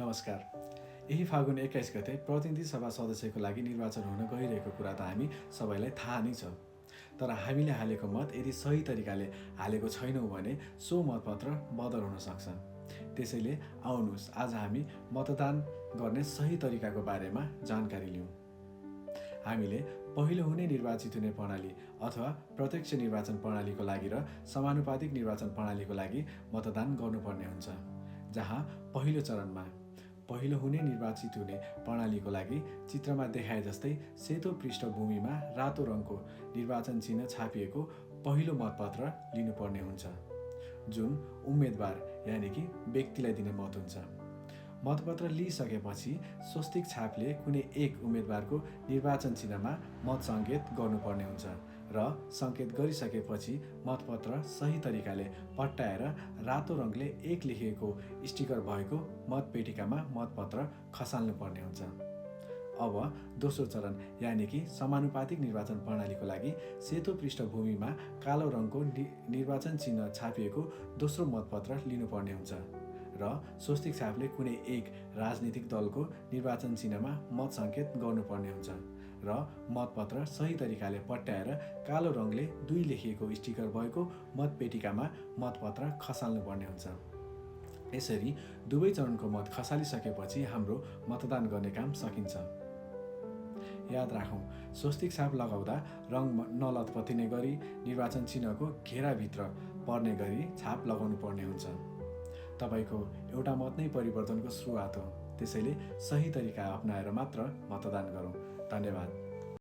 नमस्कार। यही फागुन 21 गते प्रतिनिधि सभा सदस्यको लागि निर्वाचन हुन गइरहेको कुरा त हामी सबैलाई थाहा नै छ। तर हामीले हालेको मत यदि सही तरिकाले हालेको छैनौँ भने सो मतपत्र बदल हुन सक्छ। त्यसैले आउनुहोस् आज हामी मतदान गर्ने सही तरिकाको बारेमा जानकारी लिउँ। हामीले पहिलो हुने निर्वाचित हुने प्रणाली अथवा प्रत्यक्ष निर्वाचन प्रणालीको लागि र समानुपातिक निर्वाचन प्रणालीको लागि मतदान गर्नुपर्ने हुन्छ। जहाँ पहिलो चरणमा पहिलो हुने निर्वाचित हुने प्रणालीको लागि चित्रमा देखाए जस्तै सेतो पृष्ठभूमिमा रातो रङको निर्वाचन चिन्ह छापिएको पहिलो मतपत्र लिनुपर्ने हुन्छ, जुन उम्मेदवार यानि कि व्यक्तिलाई दिने मत हुन्छ। मतपत्र लिइसकेपछि स्वस्तिक छापले कुनै एक उम्मेदवारको निर्वाचन चिन्हमा मत सङ्केत गर्नुपर्ने हुन्छ र सङ्केत गरिसकेपछि मतपत्र सही तरिकाले पट्टाएर रातो रङले 1 लेखिएको स्टिकर भएको मतपेटिकामा मतपत्र खसाल्नुपर्ने हुन्छ। अब दोस्रो चरण यानि कि समानुपातिक निर्वाचन प्रणालीको लागि सेतो पृष्ठभूमिमा कालो रङको निर्वाचन चिन्ह छापिएको दोस्रो मतपत्र लिनुपर्ने हुन्छ र स्वस्तिक छापले कुनै एक राजनीतिक दलको निर्वाचन चिन्हमा मत सङ्केत गर्नुपर्ने हुन्छ र मतपत्र सही तरिकाले पट्याएर कालो रङले 2 लेखिएको स्टिकर भएको मतपेटिकामा मतपत्र खसाल्नुपर्ने हुन्छ। यसरी दुवै चरणको मत खसालिसकेपछि हाम्रो मतदान गर्ने काम सकिन्छ। याद राखौँ, स्वस्तिक छाप लगाउँदा रङ नलतपतिने गरी निर्वाचन चिन्हको घेराभित्र पर्ने गरी छाप लगाउनु पर्ने हुन्छ। तपाईको एउटा मत नै परिवर्तनको सुरुवात हो, त्यसैले सही तरिका अपनाएर मात्र मतदान गरौँ। धन्यवाद।